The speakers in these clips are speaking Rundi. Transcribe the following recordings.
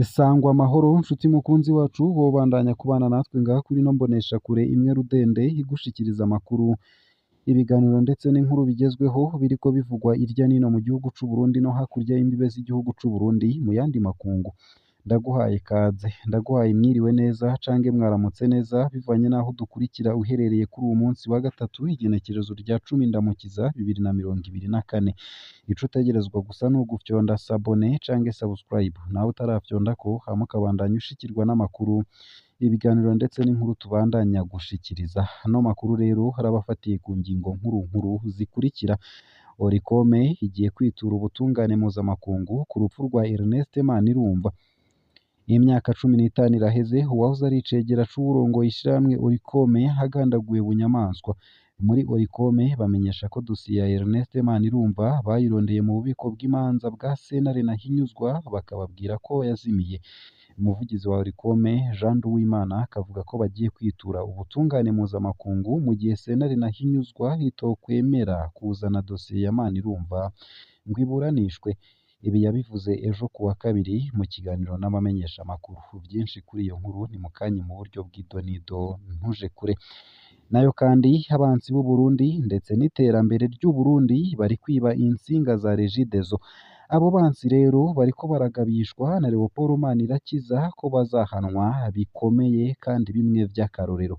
Sangwa amahoro nshuti mukunzi wacu, wobandanya kubana natwe ngaha kuri ino mboneshakure imwe rudende igushikiriza amakuru, ibiganiro ndetse n'inkuru bigezweho biriko bivugwa irya nino mu gihugu c'u Burundi no hakurya y'imbibe z'igihugu c'u Burundi mu yandi makungu. Ndaguhaye kaze, ndaguhaye mwiriwe neza cange mwaramutse neza bivanye n'aho dukurikira uherereye kuri uwu munsi wa gatatu igenekerezo rya 10 Ndamukiza 2024. Ico utegerezwa gusa ni ugufyonda s'abonner cange subscribe, nawe utarafyondako hama ukabandanya ushikirwa n'amakuru, ibiganiro ndetse n'inkuru tubandanya gushikiriza. Ano makuru rero arabafatiye ku ngingo nkuru nkuru zikurikira: Orikome igiye kwitura ubutungane mpuzamakungu ku rupfu rwa Ernest Manirumva. Imyaka 15 iraheze uwahoze ari icegera c'uwurongoye ishirahamwe Orikome agandaguwe bunyamaswa. Muri Orikome bamenyesha ko dosiye ya Ernest Manirumva bayirondeye mu bubiko bw'imanza bwa sentare Ntahinyuzwa bakababwira ko yazimiye. Umuvugizi wa Orikome Jean Nduwimana akavuga ko bagiye kwitura ubutungane mpuzamakungu mu gihe sentare Ntahinyuzwa itokwemera kuzana dosiye ya Manirumva ngo iburanishwe. Ibi yabivuze ejo kuwa kabiri mu kiganiro n'abamenyeshamakuru. Vyinshi kuri iyo nkuru ni mukanya mu buryo bw'idonido ntuje kure. Nayo kandi abansi b'u Burundi ndetse n'iterambere ry'u Burundi bari kwiba intsinga za Regideso. Abo bansi rero bariko baragabishwa na Leopold Manirakiza ko bazahanwa bikomeye kandi bimwe vy'akarorero.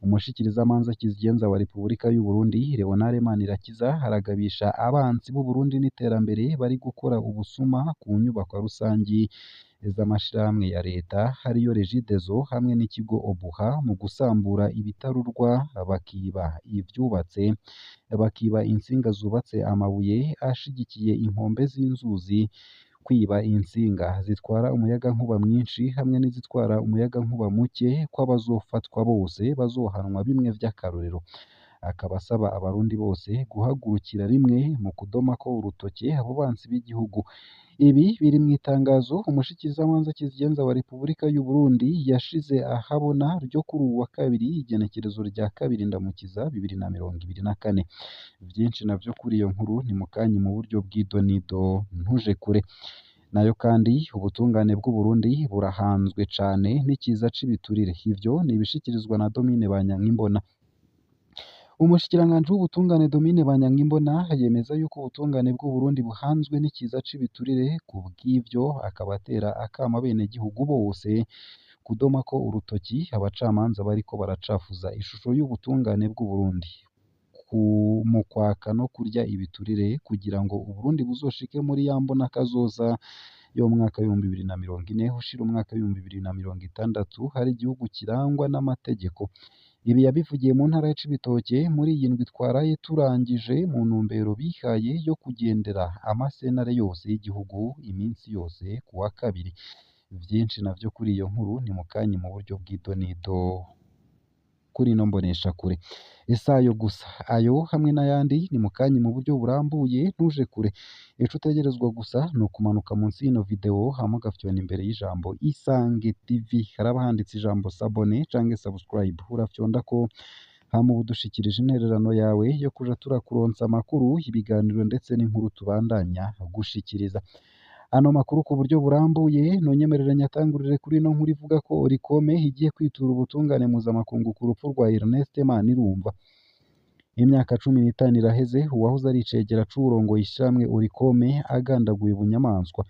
Umushikirizamanza kizigenza wa Repubulika y'u Burundi Leonard Manirakiza aragabisha abansi b'u Burundi n'iterambere bari gukora ubusuma ku nyubakwa rusangi z'amashirahamwe ya leta ariyo Regideso hamwe n'ikigo Obuha mu gusambura ibitarurwa bakiba ivyubatse, bakiba intsinga zubatse amabuye ashigikiye inkombe z'inzuzi, kwiba intsinga zitwara umuyagankuba mwinshi hamwe n'izitwara umuyagankuba muke kw'abazofatwa bose bazohanwa bimwe vy'akarorero. Akaba asaba abarundi bose guhagurukira rimwe mu kudomako urutoke abo bansi b'igihugu. Ibi biri mw'itangazo umushikirizamanza kizigenza wa Repubulika y'u Burundi yashize ahabona ryo kuri uwu wa kabiri igenekerezo rya 2 Ndamukiza 2024. Vyinshi navyo kuri iyo nkuru ni mukanya mu buryo bw'idonido ntuje kure. Nayo kandi ubutungane bw'u Burundi burahanzwe cane n'ikiza c'ibiturire. Ivyo ni ibishikirizwa na Domine Banyankimbona. Umushikiranganji w'ubutungane Domine Banyankimbona yemeza yuko ubutungane bw'u Burundi buhanzwe n'ikiza c'ibiturire, kubw'ivyo akaba atera akamo abenegihugu bose kudomako urutoki abacamanza bariko baracafuza ishusho y'ubutungane bw'u Burundi mu kwaka no kurya ibiturire kugira ngo Uburundi buzoshike muri ya mbonakazoza yo mu mwaka w'ibihumbi 2040 ushira umwaka w'ibihumbi 2060 hari igihugu kirangwa n'amategeko. Ibi yabivugiye mu ntara ya Cibitoke muri iyi ndwi twaraye turangije mu ntumbero bihaye yo kugendera amasentare yose y'igihugu iminsi yose kuwa kabiri. Vyinshi navyo kuri iyo nkuru ni mukanya mu buryo bw'idonido kuri ino mboneshakure. Ese ayo gusa, ayo hamwe n'ayandi ni mukanya mu buryo burambuye ntuje kure. Ico utegerezwa gusa ni ukumanuka munsi y'ino video hama ugafyona imbere y'ijambo Isange TV, haraba handitse ijambo s'abonner cange subscribe, urafyondako hama uba udushikirije intererano yawe yo kuja turakuronsa amakuru, ibiganiro ndetse n'inkuru tubandanya gushikiriza. Ano makuru ku buryo burambuye nonyemerere nyatangurire kuri ino nkuru ivuga ko Orikome igiye kwitura ubutungane mpuzamakungu ku rupfu rwa Ernest Manirumva. Imyaka 15 iraheze uwahoze ari icegera c'uwurongoye ishirahamwe Orikome agandaguye bunyamaswa.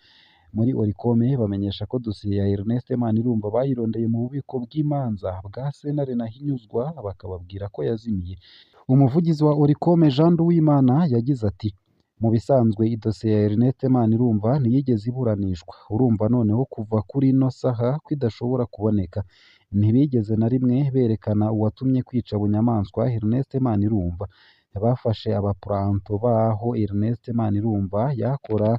Muri Orikome bamenyesha ko dosiye ya Ernest Manirumva bayirondeye mu bubiko bw'imanza bwa sentare Ntahinyuzwa bakababwira ko yazimiye. Umuvugizi wa Orikome Jean Nduwimana yagize ati: mu bisanzwe idosiye ya Ernest Manirumva ntiyigeze iburanishwa, urumva noneho kuva kuri ino saha ko idashobora kuboneka. Ntibigeze na rimwe berekana uwatumye kwica bunyamaswa Ernest Manirumva. Bafashe abapranto baho Ernest Manirumva yakora,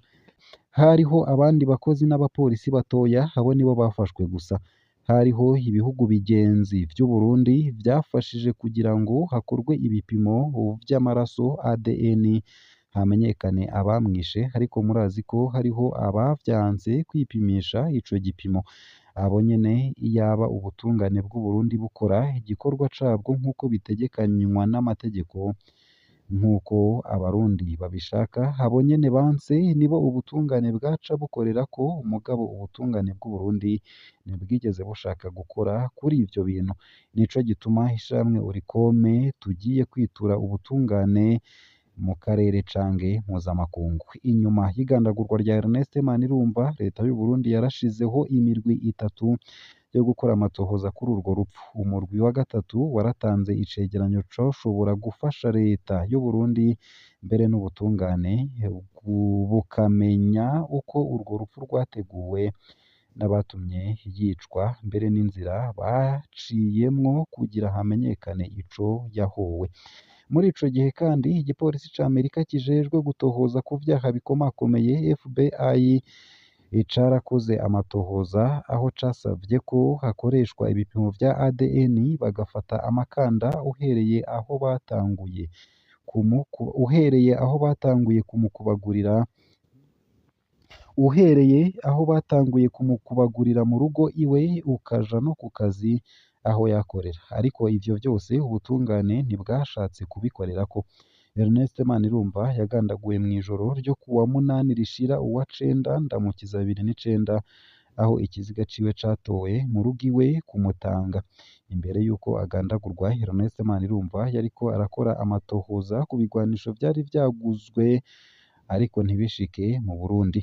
hariho abandi bakozi n'abapolisi batoya, abo nibo bafashwe gusa. Hariho ibihugu bigenzi vy'u Burundi vyafashije kugira ngo hakorwe ibipimo vy'amaraso ADN hamenyekane abamwishe, ariko murazi ko hariho abavyanse kwipimisha ico gipimo. Abo nyene iyaba ubutungane bw'u Burundi bukora igikorwa cabwo nk'uko bitegekanywa n'amategeko, Nk'uko abarundi babishaka, abo nyene banse nibo ubutungane bwaca bukorerako, mugabo ubutungane bw'Uburundi ntibwigeze bushaka gukora kuri ivyo bintu. Nico gituma ishirahamwe Orikome tugiye kwitura ubutungane mu karere canke mpuzamakungu. Inyuma y'igandagurwa rya Ernest Manirumva, leta y'Uburundi yarashizeho imirwi itatu yo gukora amatohoza kuri urwo rupfu. Umurwi wa gatatu waratanze icegeranyo coshobora gufasha leta y'Uburundi mbere n'ubutungane bukamenya uko urwo rupfu rwateguwe n'abatumye yicwa, mbere n'inzira baciyemwo kugira hamenyekane ico yahowe. Muri ico gihe kandi igipolisi ca Amerika kijejwe gutohoza ku vyaha bikomakomeye FBI carakoze amatohoza aho casavye ko hakoreshwa ibipimo vya ADN bagafata amakanda uhereye aho batanguye kumukubagurira mu rugo iwe ukaja no ku kazi aho yakorera. Ariko ivyo vyose ubutungane ntibwashatse kubikorerako. Ernest Manirumva yagandaguwe mw'ijoro ryo kuwa munani rishira uwa cenda Ndamukiza 2009, aho ikiziga ciwe catowe mu rugo iwe ku Mutanga. Imbere y'uko agandagurwa, Ernest Manirumva yariko arakora amatohoza ku bigwanisho vyari vyaguzwe ariko ntibishike mu Burundi.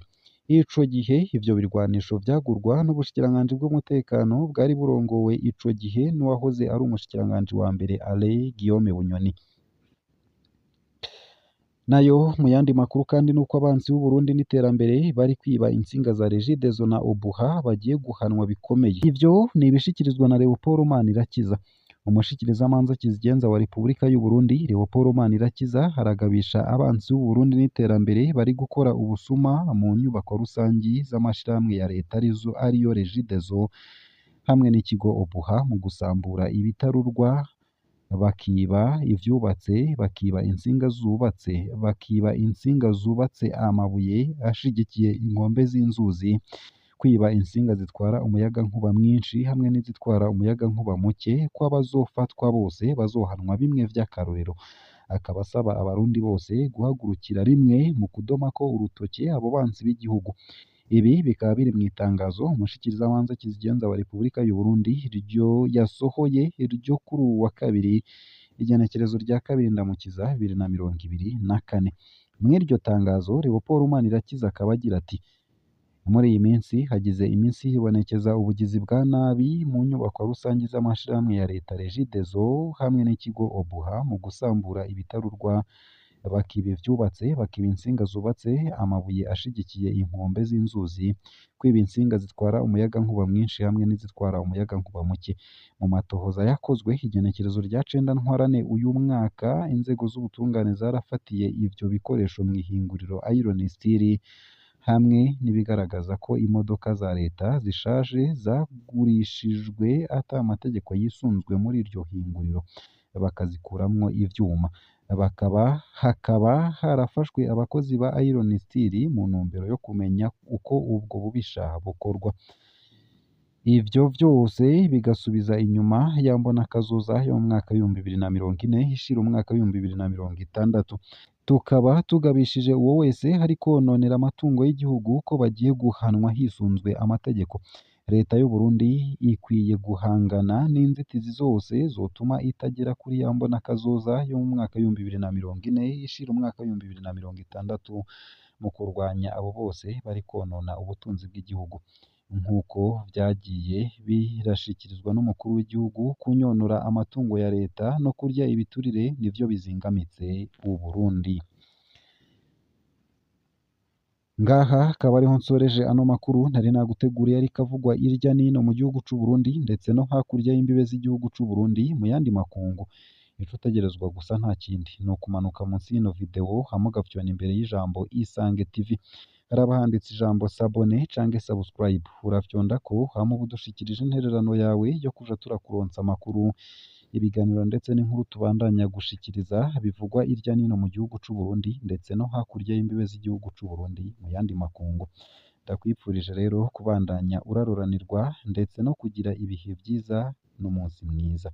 Ico gihe ivyo birwanisho vyagurwa n'ubushikiranganji bw'umutekano bwari burongowe ico gihe n'uwahoze ari umushikiranganji wa mbere Alain Guillaume Bunyoni. Nayo mu yandi makuru kandi nuko abansi b'Uburundi n'iterambere bari kwiba intsinga za Regideso na Obuha bagiye guhanwa bikomeye. Ivyo ni ibishikirizwa na Leopold Manirakiza. Umushikirizamanza kizigenza wa Repubulika y'u Burundi Leopold Manirakiza aragabisha abansi b'Uburundi n'iterambere bari gukora ubusuma mu nyubako rusangi z'amashirahamwe ya leta arizo ariyo Regideso hamwe n'ikigo Obuha mu gusambura ibitarurwa, bakiba ivyubatse, bakiba intsinga zubatse, bakiba intsinga zubatse amabuye ashigikiye inkombe z'inzuzi, kwiba intsinga zitwara umuyagankuba mwinshi hamwe n'izitwara umuyagankuba muke, kw'abazofatwa bose bazohanwa bimwe vy'akarorero. Akaba asaba abarundi bose guhagurukira rimwe mu kudomako urutoke abo bansi b'igihugu. Ibi bikaba biri mw'itangazo umushikirizamanza kizigenza wa Repubulika y'u Burundi ryo yasohoye ryo kuri uwu wa kabiri, igenekerezo rya 2 Ndamukiza 2024. Mw'iryo tangazo Leopold Manirakiza akaba agira ati: muri iyi minsi hagize iminsi hibonekeza ubugizi bwa nabi mu nyubako rusangi z'amashirahamwe ya leta Regideso hamwe n'ikigo Obuha mu gusambura ibitarurwa, bakiba ivyubatse, bakiba intsinga zubatse amabuye ashigikiye inkombe z'inzuzi, kwiba intsinga zitwara umuyagankuba mwinshi hamwe n'izitwara umuyagankuba muke. Mu matohoza yakozwe igenekerezo rya 9 Ntwarante uyu mwaka, inzego z'ubutungane zarafatiye ivyo bikoresho mw'ihinguriro Iron Steel hamwe n'ibigaragaza ko imodoka za leta zishaje zagurishijwe ata amategeko yisunzwe muri iryo hinguriro, bakazikuramwo ivyuma. Hakaba harafashwe abakozi ba Iron Steel mu ntumbero yo kumenya uko ubwo bubisha bukorwa. Ivyo vyose bigasubiza inyuma ya mbonakazoza yo mu mwaka w'ibihumbi bibiri na mirongo ine ishira umwaka w'2060. Tukaba tugabishije uwo wese ari kononera amatungo y'igihugu ko bagiye guhanwa hisunzwe amategeko. Leta y'u Burundi ikwiye guhangana n'inzitizi zose zotuma itagera kuri ya mbonakazoza yo mu mwaka w'2040 ishira umwaka w'2060 mu kurwanya abo bose bari konona ubutunzi bw'igihugu. Nk'uko vyagiye birashikirizwa n'umukuru w'igihugu, kunyonora amatungo ya leta no kurya ibiturire nivyo bizingamitse Uburundi. Ngaha akaba ariho nsoreje ano makuru nari naguteguriye ariko avugwa irya nino mu gihugu c'u Burundi ndetse no hakurya y'imbibe z'igihugu c'u Burundi mu yandi makungu. Ico utegerezwa gusa nta kindi ni ukumanuka munsi y'ino video hama ugafyona imbere y'ijambo Isange TV. Haraba handitse ijambo sabone canke subscribe, urafyondako hama uba udushikirije intererano yawe yo kuja turakuronsa amakuru, ibiganiro ndetse n'inkuru tubandanya gushikiriza bivugwa irya nino mu gihugu c'u Burundi ndetse no hakurya y'imbibe z'igihugu c'u Burundi mu yandi makungu. Ndakwipfurije rero kubandanya uraroranirwa ndetse no kugira ibihe vyiza n'umunsi mwiza.